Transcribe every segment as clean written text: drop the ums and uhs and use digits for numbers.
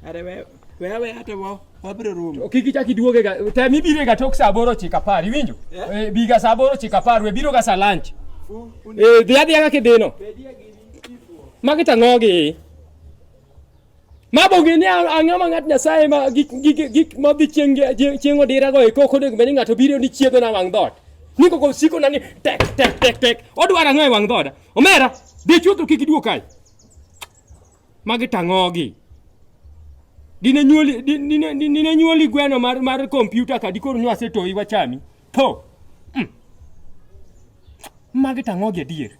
Are we we aweya to wabiro romo. Kik ichak iduoge ga tem ibire ga tok saa aboro ochiko apar iwinjo? Eh, biga saa aboro ochiko apar we biro ga saa lunch. Eh, dhi adhiya kaka idhino. Magi tang'o gi? Mabo ng'e ni ang'o ma ng'at Nyasaye ma gik gik gik modhi chieng' chieng' odira go eko ok onego bed ni ng'ato biro ni chiedho na wang' dhoot. Ni koko siko na ni tek tek tek tek. Odwaro ang'o e wang' dhoda? Omera, dhi chutho kik iduog kae. Magi tang'ogi. Dine nyuoli dine dine nyuoli gweno mar mar kompyuta ka dikoro nyo asetoyi wachami. Po. Mm. Magi tang'ogi adier.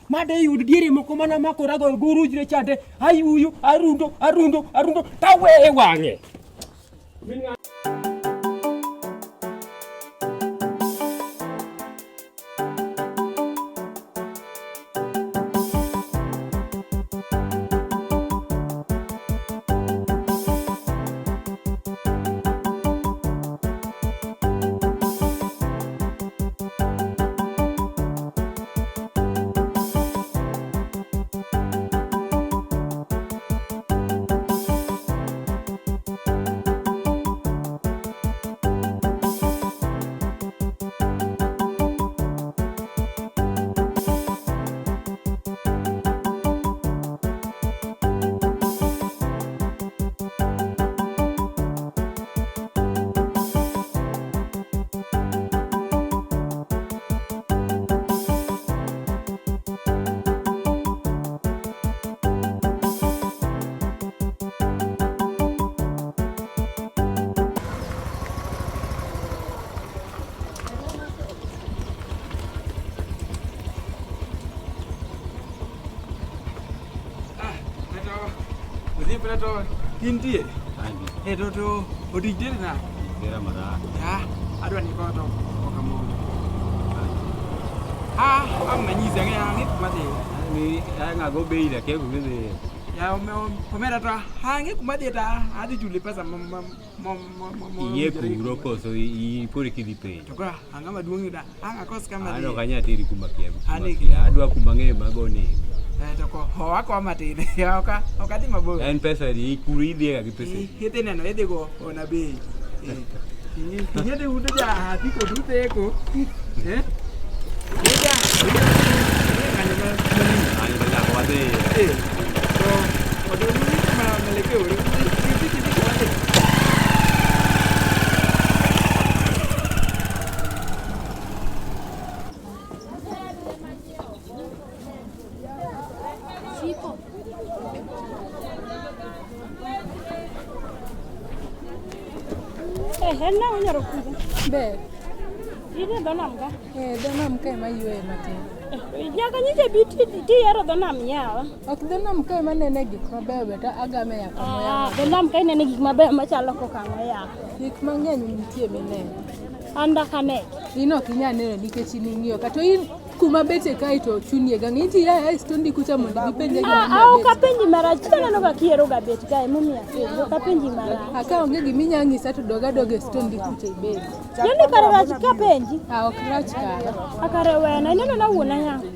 Made yud diere moko mana makorago gurujre chande ayuyo arundo arundo arundo taweye wang'e. Osiepna to intie? Eh to to odich teri na. Tera marach. Ah, adwa ni koto okamoro. Ah, ang nanyisi ang'e ang'e kuma dhi. Ni ang'ago bei na kia kuma idhiye. Ya omera to ang'e kuma dhi ta adhi chuli pesa Iyie kuro koso koro eka idhi penjo. To koro ang'o maduong' yuda? Ang' akos kama An dhi. ok anyal teri kuma kia. An kuma e- kia. Adwa kuma ang'eyo mago nengo. Eh, to ko howa kowa matin. Ok ok adhi mabor. En pesa di kuro idhiye ga gi pesa. adi? Idhi neno idhi go ona bei. Eh. Ing'e ni undo ja apiko dutheko. Eh? Ija. Ng'anyo ma An to nyaka wadhi. Eh. To odoni ma melekeo. Idhi idhi wadhi. Eh, en nang'o nyar Okuda? Ber. In e dho nam ka? Eh, dho nam kae ma yueye matin. Eh, nyaka nyicha bi tihero dho nam yawa. Ok dho nam kae manene gik mabeyo be to agame yath Ah, dho nam ka inene gik mabeyo machalo kaka ang'o yawa. Gik mang'eny nitie mineno. An dak ane. In ok inyal neno nikech in ing'iyo ka to in kuma beche kae to chunie ga ng'e ti ya e stondi kucha mondo gipenje gima Ah, ah, ok apenji marach. Taneno ga kihero ga bet kae momiyo apenji. Ok apenji marach. Ah, ka onge gima inya nyisa to dog adoga e stondi kucha ibed. Yoni kare rach kapenji. Ah, ok rach kara. Ah, kare wena. Ineno na wuon Anyango.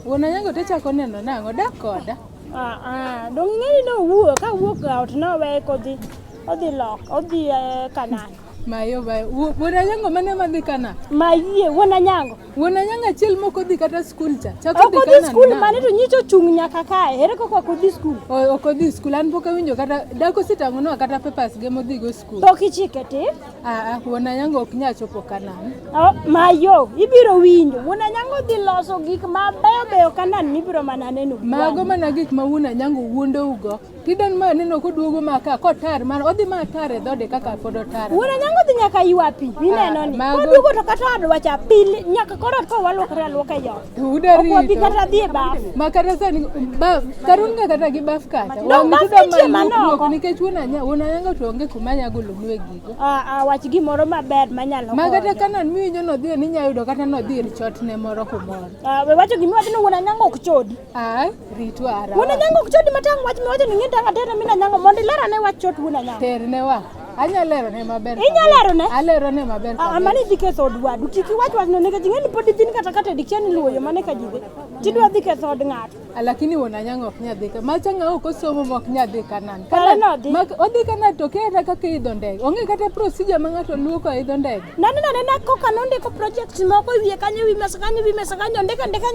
Wuon Anyango to chako neno nang'o? Dak koda. Ah, ah, dong ing'e ni nowuok ka wuok e ot noweye kodhi odhi loka odhi eh, Kanan. Mayo bayo. Wuon Anyango mane madhi Kanan? Mayie wuon Anyango. Wuon Anyango achiel mok odhi kata skul cha. Chako Ok dhi odhi Kanan. skul nang'o? mane to nyicha ochung' nyaka kae. Ere kaka ok odhi skul? Ok odhi skul. An pok awinjo kata dak osetang'onwa kata papers ge modhigo skul. Pok ichike ti. Ah, ah, wuon Anyango ok nyal chopo Kanan. Oh, mayo ibiro winjo. Wuon Anyango dhi loso gik mabeyo beyo Kanan mibiro mana neno. gi Mago wang'i. mana gik ma wuon Anyango wuondougo. Tidon ma neno koduogo ma ka kotar mar odhi ma tar e dhode kaka pod otar. Wuon Anyango dhi nyaka ywa pi mineno ni. Mago- Koduogo to kata odwa cha pile nyaka koro ot kowalwokre alwoka e ot. Uda Ok wabi rito. kata dhi e baf. Ma kata sani baf karun ga kata gi baf kacha. Dong Wang' baf tudo nitie ma manoko. luok nikech wuon Anya wuon Anyango to onge kuma nya golonu e gigo. Ah, ah, wach gimoro maber manyalo Ma kata konyo. Kanan miwinjo nodhi ni inya yudo kata nodhi ir chotne moro kumoro. Ah, we wacho gima iwacho ni wuon Anyango ok chodi. Ah, ritwa ara. Wuon Anyango ok chodi matang' wach miwacho ni ng'e tang' atera min Anyango mondo iler ane wach chot wuon Anyango. Terne wa. Anyalo lerone maber. Inyalo lerone? Alerone maber. Ah, mano idhi ketho od wadu. Kik iwach wachno nikech ing'e ni pod idhin kata kata dikia ni luwo yo mane ka ji dhi. Tidwa dhi ketho od ng'ato. Ah, Lakini wuon Anyango ok nyal dhi ka. Macha ng'a ok osomo ma ok nyal dhi Kanan. Kare nodhi. Odhi Kanan to kia kata kaka idho ndege. Onge kata procedure ma ng'ato luwo ka idho ndege. Naneno anena koka nondiko project moko e wiye kanyo e wi mesa kanyo e wi mesa kanyo ondiko andika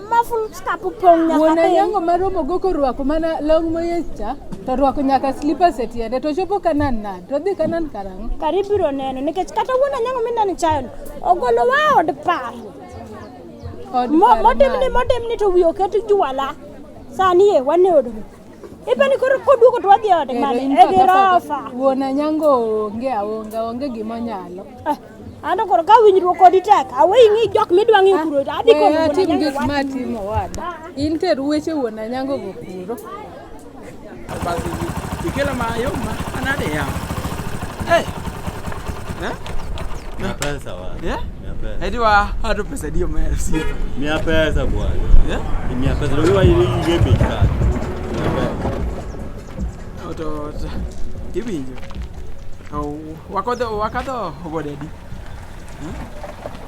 ma full stop opong' nyaka Wuon piny. Anyango maromo go korwako mana long moyiech cha to rwako nyaka slippers e tiende to chopo Kanan nade? To odhi Kanan karang'o? Kare ibiro neno nikech kata wuon Anyango mineno chayono ogolowa od par. Od par Motimni mane? motimni to wiye oket juala. Sani e wan e odno. Ipani koro koduogo to wadhi e ode Ero mane? in E paka paka. girofa. Wuon Anyango onge aonga, onge gima onyalo. Eh, Anto koro ka winjruok kodi tek, aweyi ng'i jok midwa ng'iyo kuro, adhi Weya kono wuon atim Anyango gik wach. ma atimo owada. In ter weche wuon Anyango go kuro. Basi ikelo ma yom ma anade ya. Eh. Eh? Mia pesa wa. Eh? Mia pesa. Eti wa hato pesa dio mera siepa. Mia pesa bwana. Eh? Mia pesa. Ndio wewe ile bei kali. Mia pesa. To to iwinjo. To wakodho wakadho gode adi?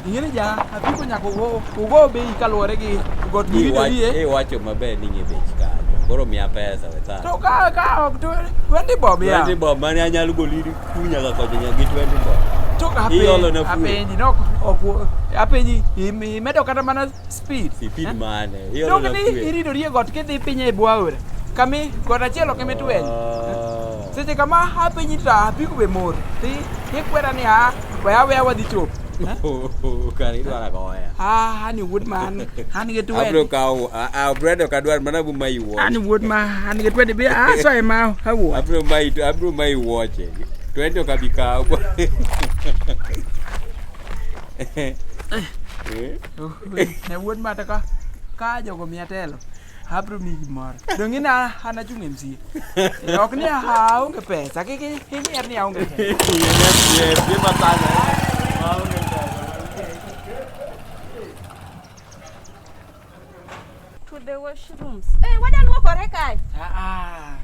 Ing'e ni ja apiko nyaka ugo ugo bei kaluwore gi got miridori e. Iwacho maber ni ng'e bech kanyo. Koro mia pesa we sa. To ka ka ok to 20 bob ya. 20 bob mane anyalo goli ku nyaka kocha nyaka gi 20 bob. To Iolo na fuel. apenji no ok apenji imedo kata mana speed. Speed mane? Iolo Dong na ni fuel. iridori e got kidhi piny e bwo aora. Kami got achiel ok emitwenyo. Ah. Seche kama apenji to apiko be mor. Ti ikwera ni a we aweya wadhi chopo. Kare idwaro goya. Ah, ani wuod ma an an gi Abro twende. kawo a bread ok adwar mana bu mai wuoche. An wuod ma an gi twende bi aso ema awuok. Abro mai abro mai wuoche. 20 ok abi kawo. Eh? Ne wuod ma to ka ka jogo miya telo. Abro miyi gimoro. Dong ina an achung' MCA. Eh, Ok ni aonge pesa. Kik inyier ni aonge pesa. To the washrooms. Eh, wadwa luokore kae. Ah, ah.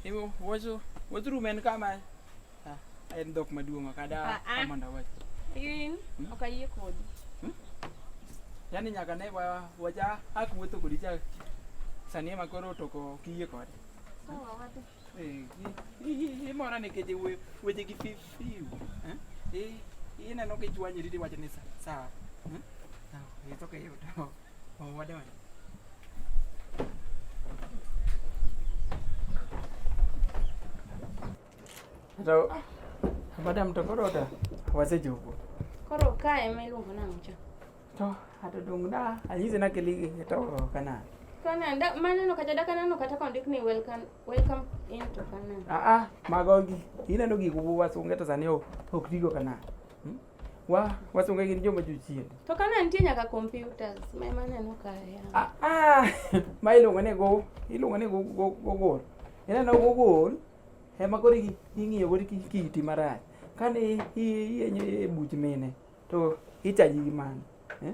Iwo wacho washroom en kama ah, en dhok maduong' ok ada Ah, ah. mondo awach. In ok ayie kodi. Yaani nyaka ne wa wacha ak wuotho kodi cha sani ema koro to ok iyie kode. Sawa wadhi. Eh, imora nikech iwuoyo weche gi fiu. Eh? Ineno kichwanyori tiwacho ni sawa. Eh? Sawa, it's okay. Oh, wadonjo. To madam to koro to wasechopo. Koro kae ema iluongo nang'o cha? To ato dong na anyise nakeli to kana. Kanan, da, maneno kacha dak aneno kata kondik ni welcome, welcome into Kanan. Ah ah, mago gi ineno gik wasunge to sani ok tigo kana. Hmm? Wa wasunge gin joma jochien. To Kanan nitie nyaka computers, ma ema aneno kae. ya. Ah ah, ma iluongo ni go iluongo ni go go Google. Ineno Google ema koro ing'iyo godo kiti marach. Kane iyenyo e buch mine to ichaji gi mano. Eh?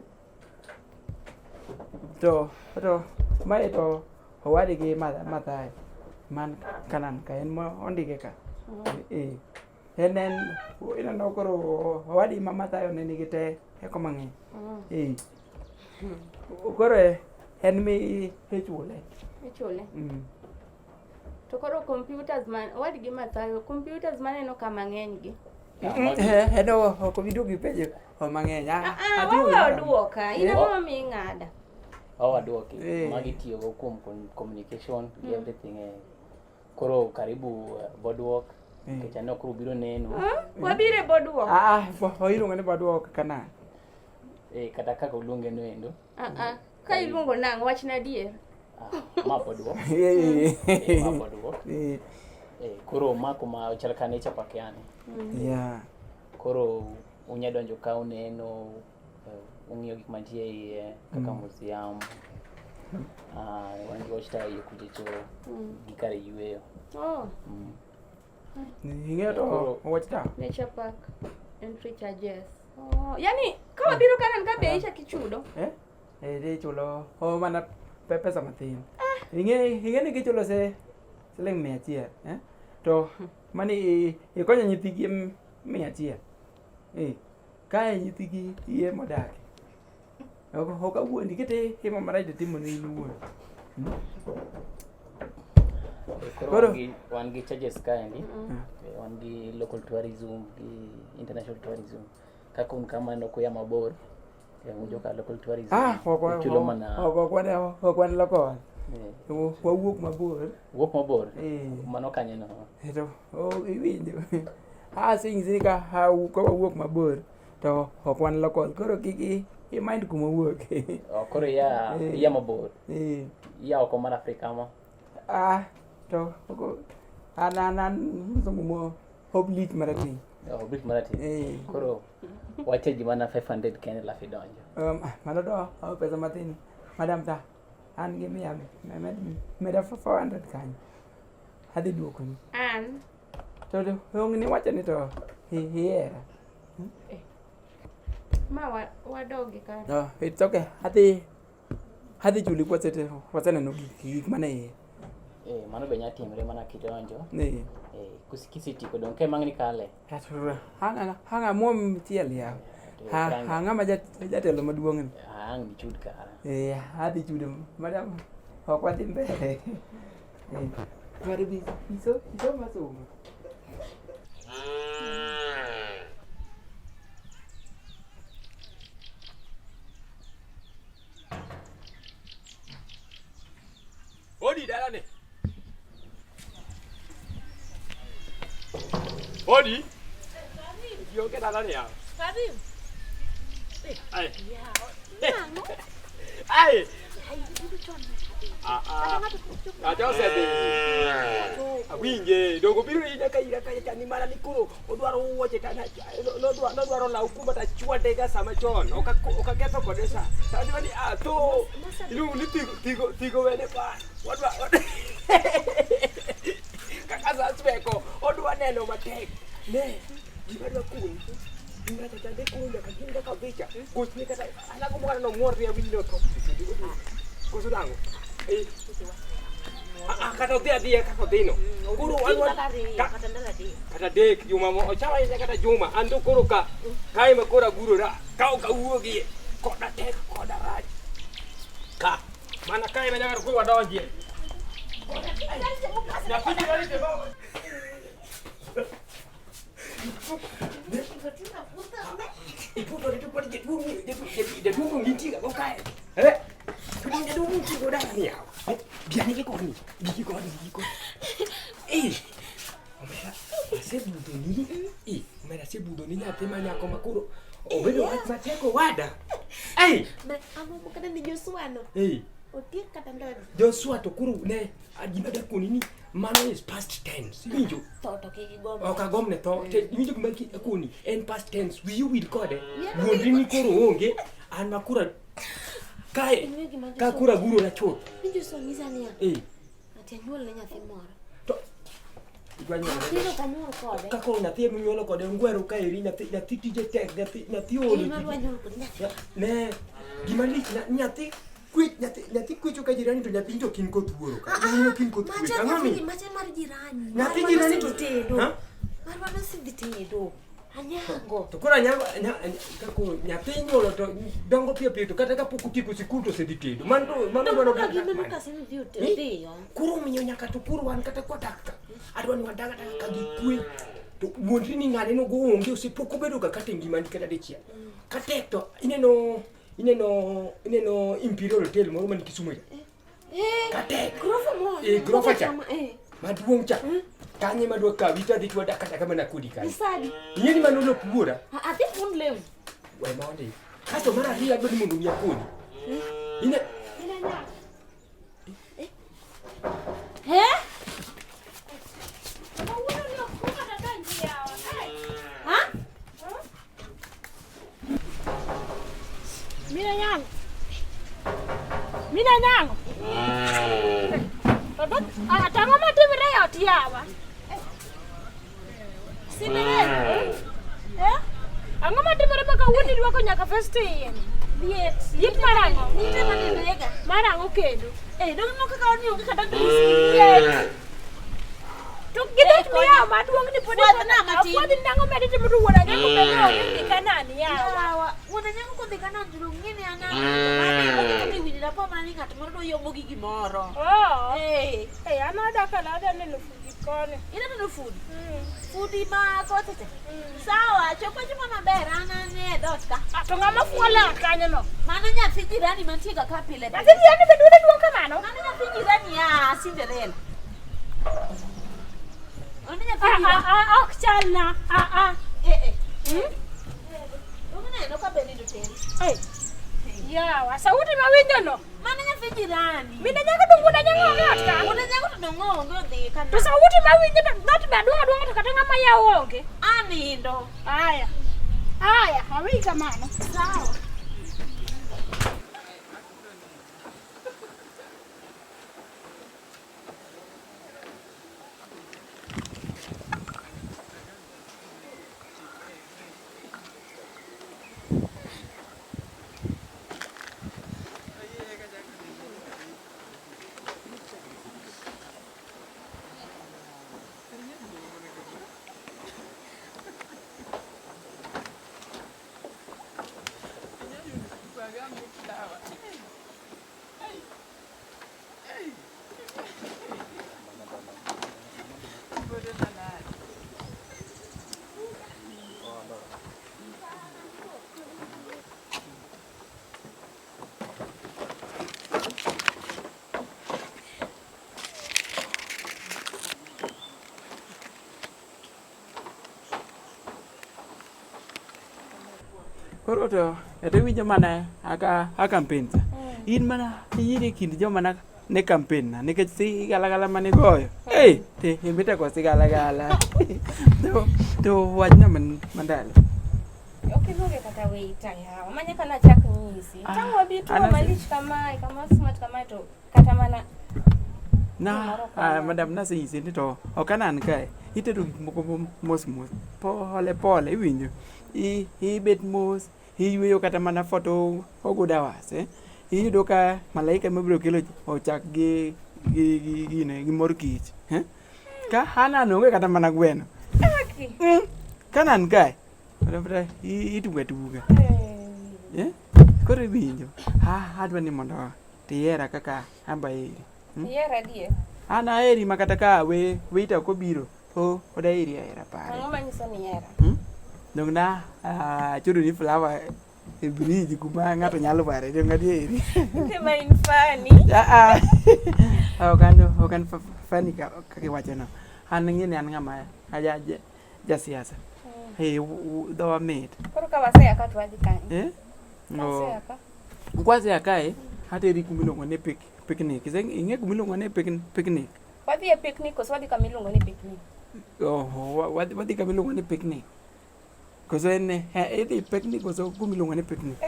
To to mae to owadgi Mathayo man Kanan ka en mondike ka. Eh. En en ineno koro owadgi ma Mathayo ne nigi teko mang'eny. Eh. Koro en mi ichule. Ichule. Mm. To koro computers man, owadgi Mathayo, computers maneno ka mang'eny gi. En ok obi duogo ipenjo mang'eny. Ah, ah, wawe oduoka, in ang'o momiyo ing'ada? Awaduoki. Eh. Magi tiyogo kuom communication gi everything. Eh. Koro karibu boardwalk. Nikech aneno koro biro neno. Wabiro e boardwalk. Ah, ah, iluongo ni boardwalk Kanan. Eh, kata kaka uluonge no endo. Ah, ah. Ka iluongo nang'o, wachna adier. Ah, ma boardwalk. Eh. Eh, ma boardwalk. Eh, Eh, koro ma kuma chal ka nature park yani. Yeah. Koro unya donjo ka uneno, ung'iyo gik mantie e iye kaka museum. Ah, wan gi watchtower iye kuchocho gi kar yueyo. Oh, Ing'eyo to watchtower. nature park entry charges. Oh, yani ka wabiro Kanan ka be ichak ichudo. Eh? Eh, ichulo oh, mana pesa mathin. Ing'e ing'e ni gichulo se siling 100, eh? To Mani ikonyo nyithi kiye 100. Eh. Kae nyithi kiye modake. Ok awuondi kete timo marach to timo ne in iwuon. Koro wan gi charges kaendi. Wan gi local tourism gi international tourism. Kaka un kamano kuya mabor, un joka local tourism. Ah, uchulo mana ok wan local. Wawuok mabor. Wuok mabor? Mano kanye no? To iwinjo. Asing'isi ni ka wawuok mabor to ok wan local. Koro kik i mind kuma wuok. Koro iya mabor. Iya oko mar Afrika ma? Ah, to an mzungu mo oblich marateng'. Oblich marateng'. Koro wachaji mana 500 kende alafu idonjo. Mano to pesa mathin. Madam ta an gi 100 meda 400 kanyo. Adhi duokoni. An? To ong niwacho ni to ihera. Ma wadogi kare. No, it's okay. Adhi chuli kwaseneno gik mane iye. Mano be nyalo timre mana kidonjo. Kisetieko dong' kae mang'ni kale. Ang' amuom chiel yawa. Ang'ama jatelo maduong' ni. Ang' nichud kara. Adhi chudo madam ok wadhi mbele. Mare bi iso masomo. Odi dalane. Odi. Yoke dalane ya. Karibu. Ai. Ai. Acha osedhi. Awinje, dongo biro nyaka ira kacha cha ni mana ni koro odwaro wuoche ta nodwaro law kuma ta chwade ga sama chon. Ok aketho kode sa. Tadwa ni a to iluongo ni thigo thigo wene pa. Wadwa kaka sasweko odwa neno matek. Ne gima dwa koni. Gima cha chande koro nyaka gin kaka odhicha. Gochne kata anago mwana no muor ri awinj ni otho. Koso nang'o? Kata odhi adhiya kaka odhino. Koro kata adek juma ochama ahinya kata juma an to koro ka kae ma koro agurora ka ok awuogie koda tek koda rach ka mana kae ma nyaka koro wadonjie. Nyathi jirani te baba. Iputo to jaduong' nitie go kae. Eh? Jaduong' nitie go dala ni yawa. Biani gi koni, bi koni, bi koni. Eh. Omera, asebudho ni. Eh, omera asebudho ni nyathi ma nyako ma koro obedo wach matek owada. Eh. Ang'o kata ni Joshua no? Eh. Otiek kata ndalo. Joshua to koro ne gima dakoni ni mano is past tense. Iwinjo? Tho to kik igom. Ok agomne tho. Iwinjo gima akoni? En past tense. Wiyi owil kode. Wuondri ni koro onge. An ma koro kae ka koro agurora chuth. Ni Joshua nyisa niya. Eh. Ati anyuol ne nyathi moro. To idwa nyuolo. Nyathino ok anyuol kode. Ka koro nyathi eminyuolo kode ngwero kaeri nyathi tije tek nyathi olo. Ema dwa nyuol kode nyathi. Ne gima lich nyathi nyathi kwecho ka jirani to nyathi to kin koth wuoro ka. Kin koth kwecho. Ang'o mi? Macha mar jirani. Nyathi jirani to tedo. Marwa nosedhi tedo. Anyango. To koro anyango ka koro nyathi inyuolo to dongo piyo piyo to kata kapok otieko sikul to osedhi tedo. Mano to mano dwaro Koro omiyo nyaka to koro wan kata kwadak ka. Adwa ni wadag adaga ka gi kwe. To wuondri ni ng'ane no go onge osepok obedo ga kata e ngimani kata dichiel. Katek to ineno Imperial Hotel moro man Kisumu cha. Katek. Grofa moro. Grofa cha. Maduong' cha. Kanye madwa kawi to adhi to wadak kata mana kodi kanyo. Isadi. Ing'e ni mano lop wuora. Adhi fund lewni. We mondi. Kasto mar ariyo adwa ni mondo mi akoni. Ine He? Ha? Mina nyango. Mina nyango. Tang'o matimre e ot yawa? Simire. Eh? Ang'o matimore ma kawuono irwako nyaka vest e iye ni? Liet. Liet mar ang'o? Nitie manenega. Mar ang'o kendo? Eh, dong' moko ka onge kata drisi. Liet. To gi dhoch Miyawo maduong' ni pod Fwadhna matin. Afwadhi nang'o medi timo to wuon Anyango bende onge dhi Kanaan yawa. Yawa, wuon Anyango kodhi Kanaan to dong' ng'e ni an an mane winjo dapo mana ni ng'at moro doyombo gi gimoro. Oh. Eh, Eh, an adak alada neno fundi koni. ineno fundi? Fundi ma kocha cha. Sawa, chop achopa maber an an e dhoot ka. Ah, to ng'ama fuolo e kanyo no? Mano nyathi jirani mantie ga ka pile pile. Nyathi jirani be duonde duong' kamano? Mano nyathi jirani ya Cinderella. Mano nyathi Ah, jirani. ah, ah, ok chalna. Ah, ah. Eh, eh. Uneno ka be nindo teri. Eh. Yawa, sauti mawinjo no. Mano nyathi jirani. Mine nyako dong wuon Anyango onge ot ka. Wuon Anyango to dong' onge odhi To Kanaan. sauti mawinjo to dhoot be aduong' aduong'a to kata ng'ama yawo onge. Anindo. Aya. Aya, aweyi kamano. Sawa. Koro to ete winjo mana aka a campaign cha. In mana iyire e kind joma na ne campaign na nikech sigalagala mane goyo. Ei, te imita ko sigalagala. To to wachna man mandalo. Ok iluonge kata waiter yawa. Ma nyaka nachak nyisi. Ah, Tang' wabi tuo anase- malich kamae, kama smart kamae to kata mana Na Gimoro ah, kama. madam nasenyisi ni to ok anan kae. Itedo gik moko mos mos. Pole pole iwinjo. I ibet mos, iyweyo kata mana for two good hours eh. Iyudo ka malaika mabiro kelo ochak gi gi gi gine gi mor kich. Eh? Ka Hanan onge kata mana gweno. Kanan kae. Kata ituga tuga. Eh? Koro iwinjo. Ha adwa ni mondo tihera kaka amba eri. Ihera adier. An aheri ma kata ka we waiter ok obiro to pod aheri ahera pare. Ang'o manyiso ni ihera? Dong na achodo ni flower e bridge kuma ng'ato nyalo pare dong adieri. Tema in funny. Ah ah. Ok an ok an funny kaka iwacho no. An ing'e ni an ng'ama aja ja siasa. Eh dhowa mit. Koro ka wasea ka to wadhi kanye? Eh? Wasea ka. Kwasea kae ateri kuma iluongo ni picnic. Ing'e kuma iluongo ni picnic? Wadhi e picnic koso wadhi kama iluongo ni picnic? Oho, wadhi kama iluongo ni picnic. Koso en idhi picnic koso kuma iluongo ni picnic?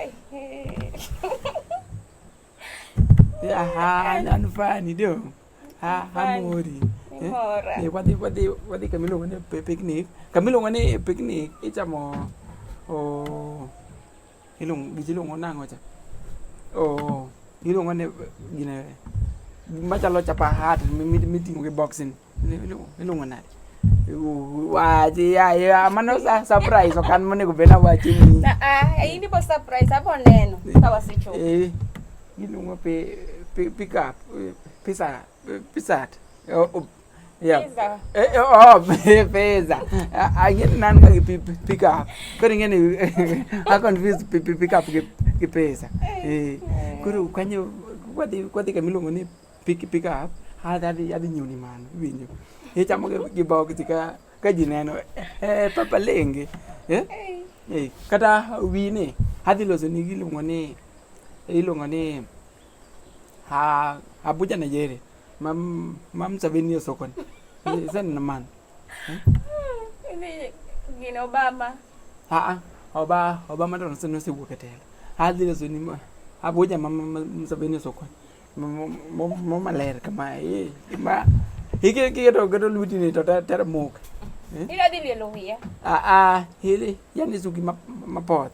Aha, an funny dong. Ha, amori. Imora. Eh, wadhi wadhi wadhi kama iluongo ni picnic. Kama iluongo ni picnic ichamo o iluongo gich iluongo nang'o cha? Oh, iluongo ni gine machalo chapat miting'o gi box ni. Iluongo nade? Wachi ya mano surprise ok an monego bed awachi ni. Ah, in ibo surprise abo neno ka wasechopo. Eh, iluongo pi pick up pizza pizza. Oh, yeah. Pizza. Eh, oh, pizza. Ang'e ni an ga gi pick up. Koro ing'e ni a confuse pick up gi pizza. Eh, koro kanyo wadhi wadhi kama iluongo ni pick pick up adhi adhi nyiewni mano iwinjo. Ichamo gi box ka ka ji neno eh papa lenge. Eh? Eh, kata wini adhi loso ni giluongo ni iluongo ni ha Abuja Nigeria. Ma ma Museveni osokoni. Iseneno mano? Ni gin Obama. Ah, ah, Obama to nosewuok e telo. Adhi loso ni Abuja ma Museveni osokoni. Mo maler kama eh ma iketo keto lweti ni to ter muk. Idwa dhi lielo wiya. Ah ah, hili yani suki mapoth.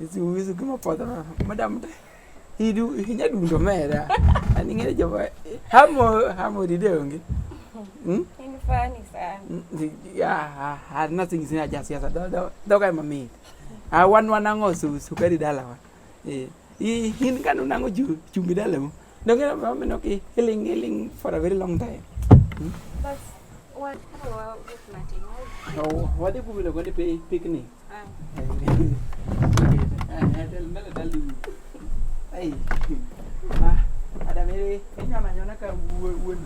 Suki mapoth madam idu inya dundo mera. Ani ng'e joma hamo hamo ride onge. In funny sana. Ya, nothing sina ja siasa. Dhoga ema mit. Ah, wan wanang'o sukari dalawa. Eh, in kane unang'o chumbi dalau. Donge omiyo ok iling iling for a very long time. Bas wan koro wawuok matin. Oh, wadhi kuma iluongo ni picnic. Ah. Ai. Ma, Adam ere inyono anyona ka wuon wi.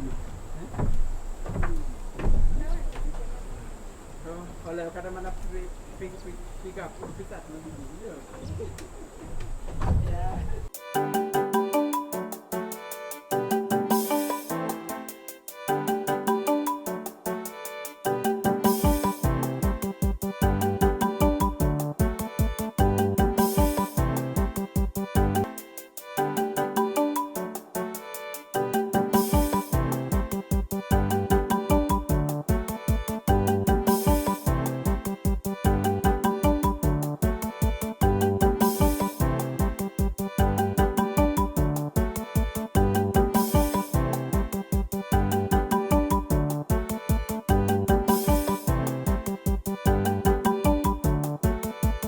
To olewo kata mana pick up pick up. Yeah.